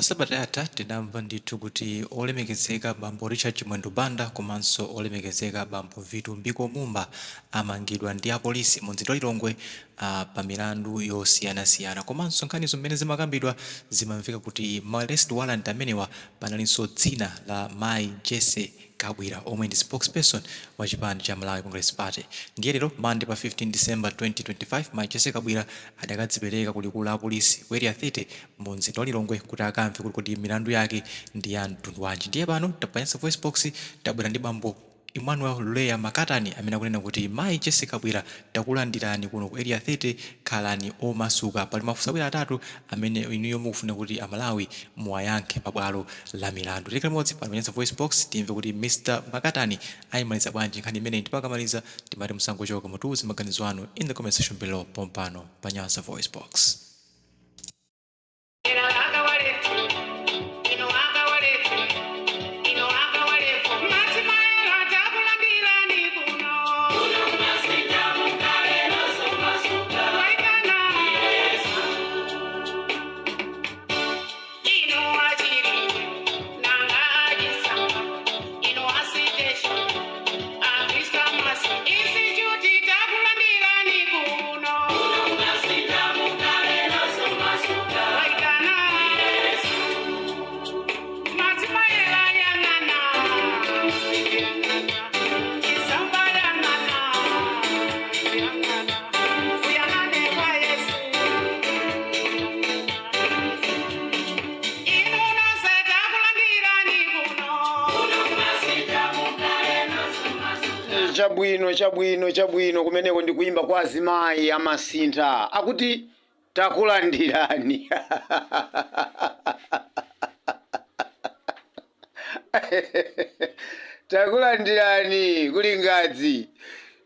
Sabata yatha tinamva ndithu kuti olemekezeka bambo Richard Chimwendo Banda komanso olemekezeka bambo Vitumbiko Mumba amangidwa ndi apolisi mu mzinda wa Lilongwe pa milandu yosiyanasiyana. Komanso nkhanizo mmene zimakambidwa zimamveka kuti ma arrest warrant amenewa panalinso dzina la mayi Jessie Kabwila omwe ndi spokesperson wa chipani cha Malawi Congress Party. Ndiye lero Monday pa 15 December 2025 mayi Jessie Kabwila adakadzipereka ku likulu la apolisi ku Area 30 mu mzinda wa Lilongwe kuti akamve kuti kodi milandu yake ndi ya mtundu wanji. Ndiye pano pa Nyasa VoiceBox tabwera ndi bambo Emmanuel Luleya Makatani amene akunena kuti mayi Jessie Kabwila takulandirani kuno ku Area 30 khalani omasuka. Pali mafunso awiri atatu amene inuyo mukufuna kuti aMalawi muwayankhe pa bwalo la milandu. Tikhale limodzi pano pa Nyasa VoiceBox timve kuti Mr Makatani ayimaliza bwanji nkhani imeneyi ndipo akamaliza timati musangochoka mutiuze maganizo anu in the comment section below pompano pa Nyasa VoiceBox. Chabwino, chabwino, chabwino. Kumeneko ndi kuyimba kwa azimayi amasintha akuti takulandirani. Takulandirani kuli ngadzi,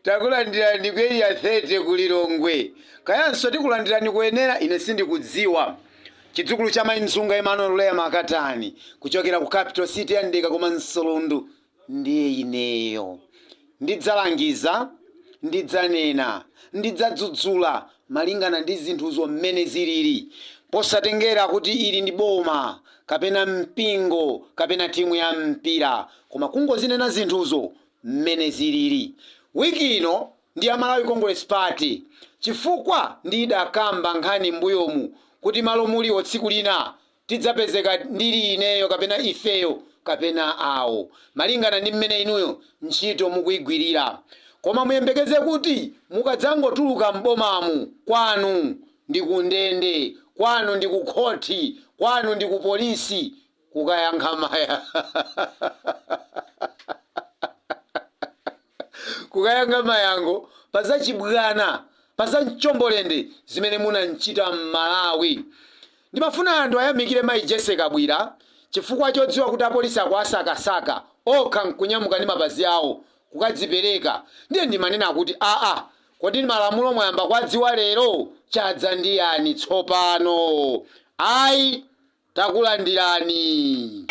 takulandirani ku Area 30 ku Lilongwe, kayanso tikulandirani kuyenera ine sindikudziwa. Chidzukulu cha Mayi Mzunga Emmanuel Luleya Makatani kuchokera ku capital city ya Ndeka koma Nsolundu ndiye ineyo. Ndidzalangiza, ndidzanena, ndidzadzudzula malingana ndi zinthuzo mmene zilili posatengera kuti ili ndi boma kapena mpingo kapena timu ya mpira koma kungozinena zinthuzo mmene zilili. Wiki ino ndi ya Malawi Congress Party chifukwa ndidakamba nkhani mmbuyomu kuti malo muliwo tsiku lina tidzapezeka ndili ineyo kapena ifeyo kapena awo malingana ndi mmene inuyo ntchito mukuigwirira. Koma muyembekeze kuti mukadzangotuluka m'bomamu kwanu ndi kundende, kwanu ndi kukhoti, kwanu ndi kupolisi kukayankha maya kukayankha mayankho pa zachibwana, pa za mchombolende zimene munanchita m'Malawi. Ndimafuna anthu ayamikire mayi Jessie Kabwila chifukwa chodziwa kuti apolisi akuwasakasaka, okha nkunyamuka ndi mapazi awo kukadzipereka. Ndiye ndimanena kuti aa kodi malamulo mwayamba kuwadziwa lero? Chadza ndi yani tsopano? Ayi takulandirani.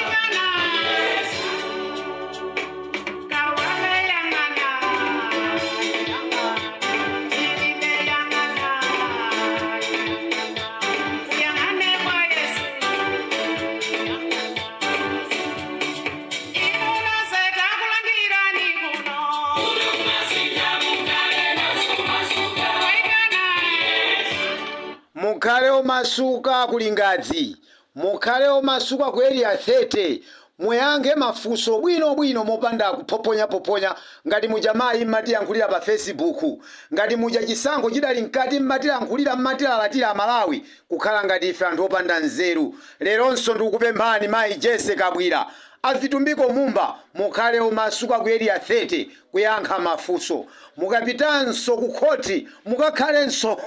Mukhale omasuka ku Lingadzi. Mukhale omasuka ku Area 30. Muyankhe mafunso bwino bwino mopanda kuphophonyaphophonya ngati muja mayi mmatiyankhulira pa Facebook. Ngati muja chisankho chidali mkati mmatilankhulira mmatilalatira amalawi kukhala ngati ife anthu opanda nzeru. Leronso ndikukupemphani mayi Jessie Kabwila, a Vitumbiko Mumba mukhale omasuka ku Area 30 kuyankha mafunso. Mukapitanso ku khoti mukakhalenso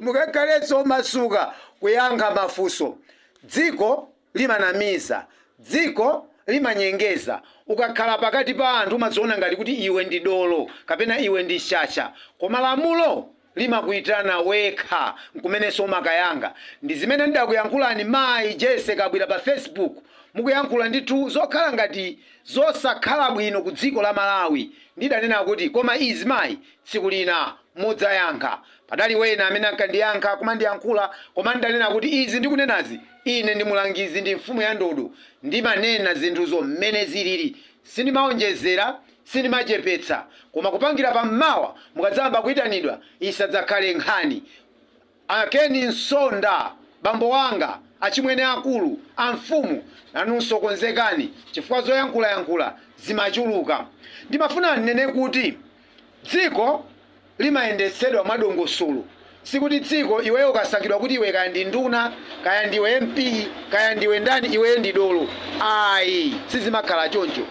mukakhalenso omasuka kuyankha mafunso. Dziko limanamiza, dziko limanyengeza. Ukakhala pakati pa anthu umadziona ngati kuti iwe ndi dolo kapena iwe ndi shasha, koma lamulo limakuitana wekha nkumenenso umakayankha. Ndi zimene ndidakuyankhulani mayi Jessie Kabwila pa Facebook mukuyankhula ndithu zokhala ngati zosakhala bwino ku dziko la Malawi. Ndidanena kuti koma izi mayi tsiku lina mudzayankha. Padali wena amene ankandiyankha, kumandiyankhula, koma ndidanena kuti izi ndikunenazi, ine ndi mulangizi, ndi mfumu ya ndodo, ndimanena zinthuzo mmene zilili, sindimaonjezera, sindimachepetsa. Koma kupangira pammawa mukadzayamba kuyitanidwa, isadzakhale nkhani. Akeni Nsonda, bambo wanga, achimwene akulu amfumu, nanunso konzekani, chifukwa zoyankhulayankhula zimachuluka. Ndimafuna nnene kuti dziko limayendetsedwa mwadongosolo. Sikuti dziko iweyo ukasankhidwa kuti iwe kaya ndi nduna, kaya ndiwe MP, kaya ndiwe ndani, iweyo ndi dolo. Ayi, sizimakhala choncho.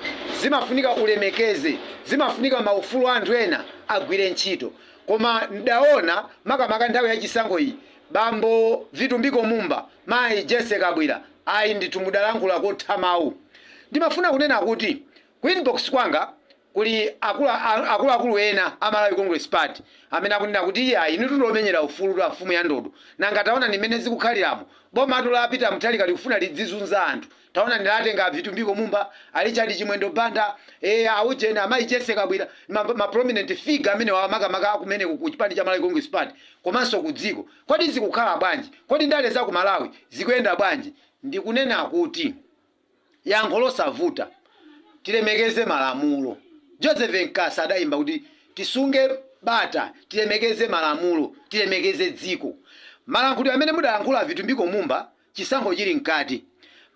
Zimafunika ulemekeze, zimafunika maufulu anthu ena agwire ntchito. Koma ndaona makamaka nthawi yachisankho iyi, bambo Vitumbiko Mumba, mayi Jesse Kabwira, ayi ndithu, mudalankhula kotha mawu. Ndimafuna kunena kuti ku inbox kwanga kuli akuluakulu ena a Malawi Congress Party amene akunena kuti iye ayi, inu tikumenyera ufulu la mfumu ya ndodo, nanga taona ni mmene zikukhaliramo. Boma la Peter Mutharika likufuna lidzizunza anthu. Taona ndilatenga Vitumbiko Mumba, a Richard Chimwendo Banda, aujeni amayi Jesse Kabwira, ma prominent figure amene wamakamaka kumeneko ku chipani cha Malawi Congress Party komanso ku dziko. Kodi zikukhala bwanji? Kodi ndale za ku Malawi zikuyenda bwanji? Ndikunena kuti yankho losavuta, tilemekeze malamulo. Joseph Nkasa adayimba kuti tisunge bata, tilemekeze malamulo, tilemekeze dziko. Malankhulidwe amene mudalankhula Vitumbiko Mumba chisankho chili mkati,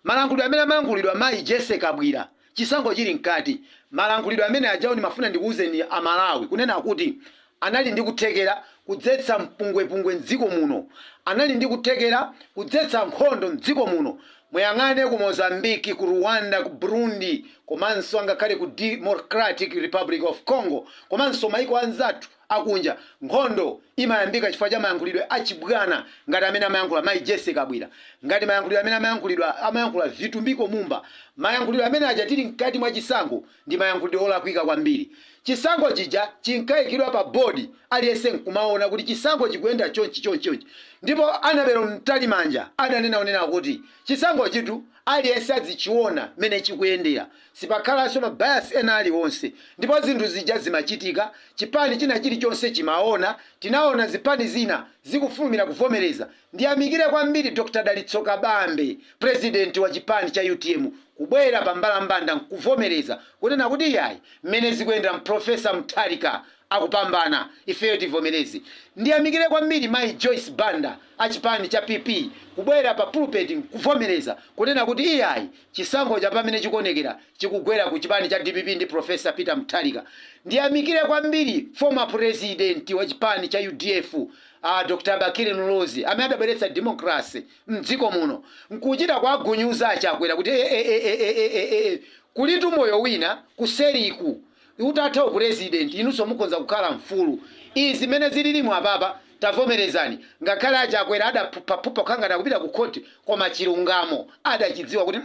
malankhulidwe amene amalankhulidwa mayi Jesse Kabwira chisankho chili mkati, malankhulidwe amene ajawo, ndimafuna ndikuwuzeni Amalawi kunena kuti anali ndi kuthekera kudzetsa mpungwepungwe mdziko muno, anali ndi kuthekera kudzetsa nkhondo mdziko muno. Muyang'ane ku Mozambiki, ku Rwanda, ku Burundi, komanso angakhale ku Democratic Republic of Congo, komanso maiko anzathu akunja, nkhondo imayambika chifukwa cha mayankhulidwe achibwana ngati amene amayankhula mayi Jesse Kabwira, ngati mayankhulidwe amene amayankhulidwa amayankhula Vitumbiko Mumba. Mayankhulidwe amene aja tili mkati mwa chisankho ndi mayankhulidwe olakwika kwambiri. Chisankho chija chinkayikidwa pa bodi, aliyense nkumaona kuti chisankho chikuyenda chonchi, chonchi, chonchi. Ndipo Annabel Mtalimanja adanena kunena kuti chisankho chitu aliyense azichiona mmene chikuyendera, sipakhalanso ma bias ena aliwonse. Ndipo zinthu zija zimachitika, chipani china chilichonse chimaona. Tinaona zipani zina zikufulumira kuvomereza. Ndiyamikire kwambiri Dr Dalitso Kabambe, president wa chipani cha UTM, kubwera pa mbalambanda nkuvomereza kunena kuti iyayi, mmene zikuyendera, Professor Mutharika akupambana, ifeyo tivomereze. Ndiyamikire kwambiri mayi Joyce Banda achipani cha PP kubwera pa pulpit nkuvomereza kunena kuti iyayi, chisankho cha pamene chikuonekera chikugwera ku chipani cha DPP ndi Professor Peter Mutharika. Ndiyamikire kwambiri former president wa chipani cha UDF, Dr Bakili Muluzi, amene adabweretsa democracy mdziko muno nkuchita kwagunyuza Achakwera kuti e, e, e, e, e, e, e, kulitu moyo wina kuseriku, utatha upurezidenti inunso mukhoza kukhala mfulu. Izi zimene zililimu apapa, tavomerezani, ngakhale Achakwera adaphuphaphupha kukhala ngati akupita ku khoti, koma chilungamo adachidziwa kuti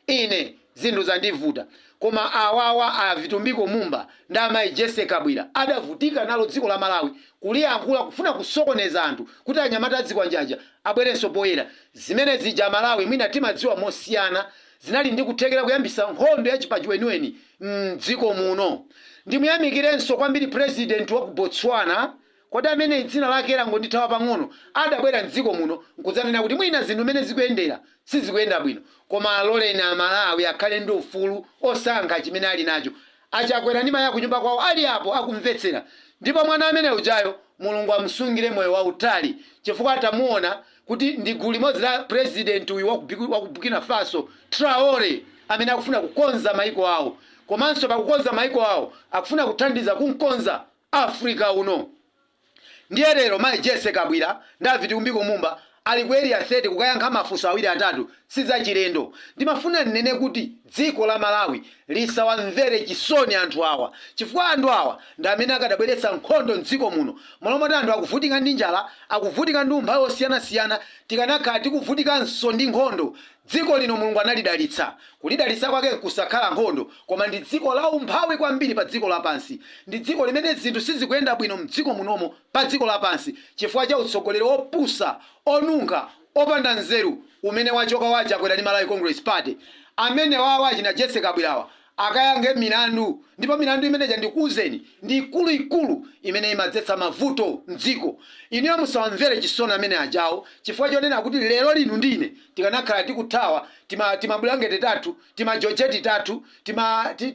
ine zinthu zandivuta. Koma awawa a Vitumbiko Mumba ndi amayi Jesse Kabwira adavutika nalo dziko la Malawi kuliyankhula, kufuna kusokoneza anthu kuti anyamata adzikwanjaja abwerenso poyera. Zimene zija Malawi mwina timadziwa mosiyana, zinali ndi kuthekera kuyambisa nkhondo ya chipachiweniweni mdziko muno. Ndimuyamikirenso kwambiri president wa ku Botswana, kodi amene dzina lake langondithawa pang'ono, adabwera mdziko muno nkudzanena kuti mwina zinthu mmene zikuyendera sizikuyenda bwino, koma aloleni Amalawi akhale ndi ufulu osankha chimene ali nacho. Achakwera ndi mayi akunyumba kwawo ali apo akumvetsera. Ndipo mwana amene ujayo, Mulungu amusungire moyo wautali, chifukwa atamuona kuti ndi gulu limodzi la president uyu wa ku Burkina Faso, Traore, amene akufuna kukonza maiko awo, komanso pakukonza maiko awo akufuna kuthandiza kunkonza Africa uno. Ndiye lero mayi Jesse Kabwira ndi a Vitumbiko Mumba ali ku Area 30 kukayankha mafunso awiri atatu, sizachilendo. Ndimafuna nnene kuti dziko la Malawi lisawamvere chisoni anthu awa, chifukwa anthu awa ndi amene akadabweretsa nkhondo mdziko muno. Molomoti anthu akuvutika ndi njala, akuvutika ndi umphawi osiyanasiyana, tikanakhala tikuvutikanso ndi nkhondo. Dziko lino Mulungu analidalitsa, kulidalitsa kwake nkusakhala nkhondo, koma ndi dziko la umphawi kwambiri pa dziko lapansi. Ndi dziko limene zinthu sizikuyenda bwino mdziko munomo pa dziko lapansi chifukwa cha utsogoleri opusa, onunkha, opanda nzeru umene wachoka wa Chakwera ndi Malawi Congress Party. Amene wawa achina Jesse Kabwirawa. Akayankhe milandu, ndipo milandu imeneja, ndikuwuzeni, ndi ikuluikulu imene imadzetsa mavuto mdziko. Inuyo musawamvere chisoni amene ajawo, chifukwa chonena kuti lero linu ndine tikanakhala tikuthawa timabulangete tathu, timajojeti tathu,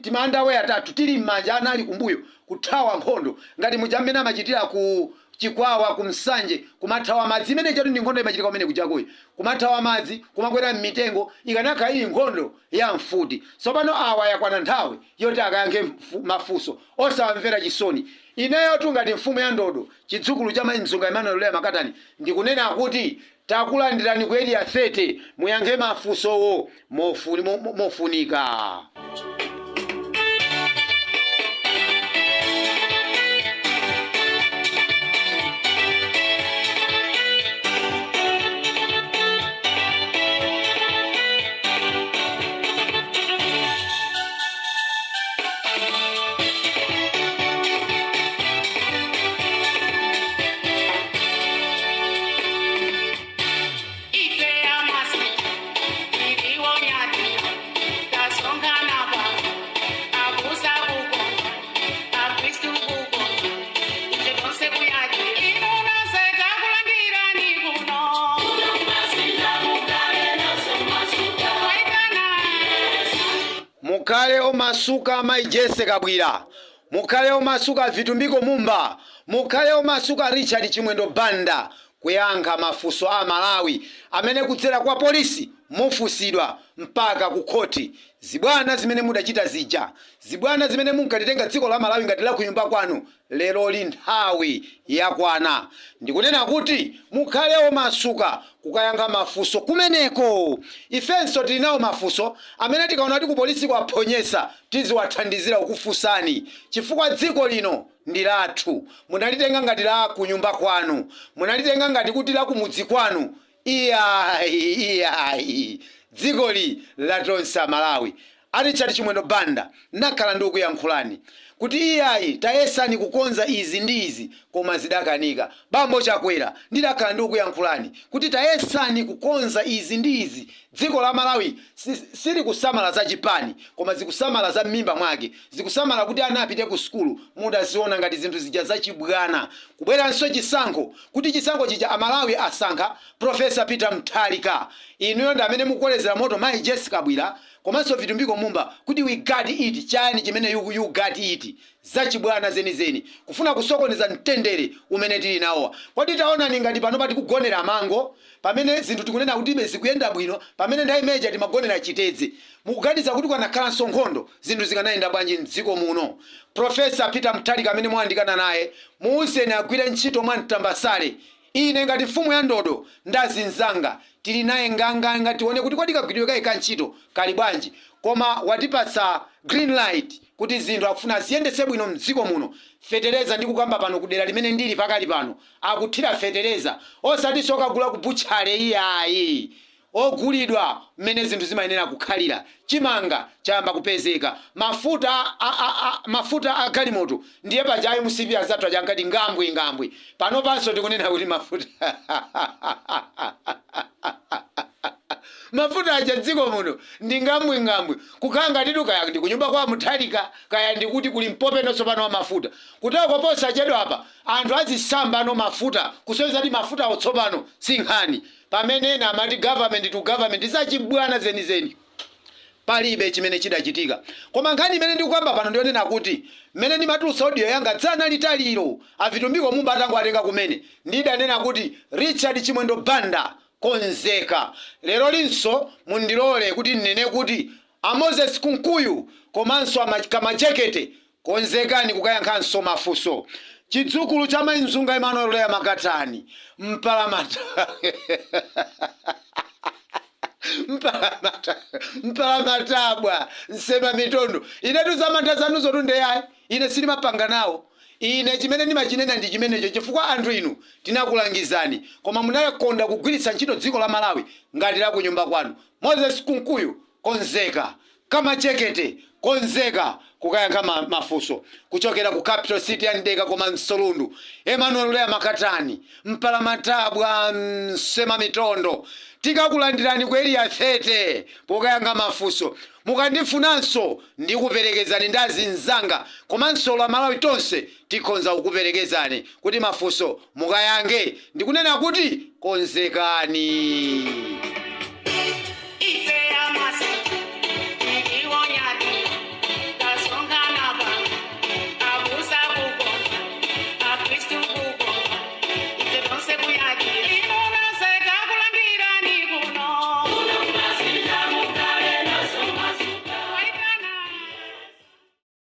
timaandaweya tathu tili m'manja, ana ali kumbuyo, kuthawa nkhondo ngati muja mmene amachitira ku Chikwawa, ku Msanje, kumathawa madzi. Imene chatu ndi nkhondo imachitika kumene kujakoyi, kumathawa madzi, kumakwera m'mitengo, ikanakhala ili nkhondo ya mfuti. Tsopano awa yakwana nthawi yoti akayankhe mafunso, osawamvera chisoni. Ineyo tu ngati mfumu ya ndodo, chidzukulu cha mayi Mzunga Emmanuel Leya Makatani, ndikunena kuti takulandirani ku Area 30, muyankhe mafunsowo mofunika. Ife amasi iliwonyati tasongana pa abusa kuko akristu kuko ife tonse kuyati inunase takulandirani kuno. Waitana. Mukhale omasuka, mayi Jese Kabwira. Mukhale omasuka, Vitumbiko Mumba. Mukhale omasuka, Richard Chimwendo Banda, kuyankha mafunso a Malawi amene kudzera kwa polisi mufunsidwa mpaka ku khoti. Zibwana zimene mudachita zija, zibwana zimene munkatitenga dziko la Malawi ngati la kunyumba kwanu, leroli nthawi yakwana. Ndikunena kuti mukhale omasuka kukayankha mafunso kumeneko. Ifenso tili nawo mafunso amene tikaona kuti ku polisi kwaphonyesa, tiziwathandizira kukufunsani, chifukwa dziko lino ndi lathu. Munalitenga ngati la kunyumba kwanu, munalitenga ngati kuti la kumudzi kwanu. Iyayi, iyayi, dzikoli latonse Malawi. A Richard Chimwendo Banda, nakhala ndi kuyankhulani kuti iyayi, tayesani kukonza izi ndi izi, koma zidakanika. Bambo Chakwera, ndidakhala ndi kuyankhulani kuti tayesani kukonza izi ndi izi. Dziko la Malawi silikusamala za chipani, koma zikusamala za m'mimba mwake, zikusamala kuti ana apite ku sukulu. Mudaziona ngati zinthu zija zachibwana. Kubweranso chisankho, kuti chisankho chija Amalawi asankha Professor Peter Mutharika, inuyo ndi amene mukukolezera moto mayi Jessica Kabwira komanso Vitumbiko Mumba kuti we got it. Chani chimene you got it? Zachibwana zenizeni, kufuna kusokoneza mtendere umene tili nawowa. Kodi taonani ngati pano patikugonera mango, pamene zinthu tikunena kuti ibe zikuyenda bwino, pamene nthawi imeneja timagonera chitedze? Mukuganiza kuti kukanakhalanso nkhondo, zinthu zikanayenda bwanji mdziko muno? Professor Peter Mutharika amene mwayandikana naye, muuzeni agwire ntchito mwa mtambasale. Ine ngati mfumu ya ndodo ndazinzanga tili naye nganganga, tione kuti kodi kagwiridwe kake ka ntchito kali bwanji. Koma watipatsa green light kuti zinthu akufuna aziyendetse bwino mdziko muno. Fetereza, ndikukamba pano, kudera limene ndili pakali pano akuthira fetereza, osati sokagula ku butchale, iyayi, ogulidwa mmene zinthu zimayenera kukhalira. Chimanga chayamba kupezeka, mafuta mafuta a galimoto ndiye paja MCP azathu aja ankati ngambwe ngambwe. Pano panso tikunena kuti mafuta aja dziko muno ndi ngambwe ngambwe, kukhala ngatitu kaya ndi kunyumba kwa Mutharika, kaya ndikuti kuli mpopeno tsopano wa mafuta. Kutako posachedwa apa anthu azisamba no mafuta, kusonyeza kuti mafuta tsopano si nkhani. Pamene ena amati government to government, zachibwana zenizeni, palibe chimene chidachitika. Koma nkhani imene ndikukamba pano ndiyonena kuti mmene ndimatulutsa audio yanga dzana litaliro, aVitumbiko Mumba atangoatenga kumene, ndidanena kuti Richard Chimwendo Banda, konzeka. Lero linso mundilole kuti ndinene kuti a Moses Kunkuyu komanso Kamajekete, konzekani kukayankhanso mafunso. Chidzukulu cha mayi Mzunga Emmanuel Leya Makatani, mpalamata mpalamata mpalamatabwa, nsema mitondo, inetu zamantha zanuzo tundeyayi, ine sindimapanga nawo. Ine chimene ndimachinena ndi chimenecho, chifukwa anthu inu tinakulangizani, koma munakonda kugwiritsa ntchito dziko la Malawi ngati la kunyumba kwanu. Moses Kunkuyu, konzeka. Kamajekete, konzeka kukayankha mafunso kuchokera ku capital city ya Ndeka koma Msolundu. Emmanuel Leya Makatani, mpalamatabwa, msema mitondo. Tikakulandirani ku Area 30 pokayankha mafunso. Mukandifunanso ndikuperekezani ndi azinzanga komanso la Malawi tonse tikhonza kukuperekezani kuti mafunso mukayankhe. Ndikunena kuti konzekani.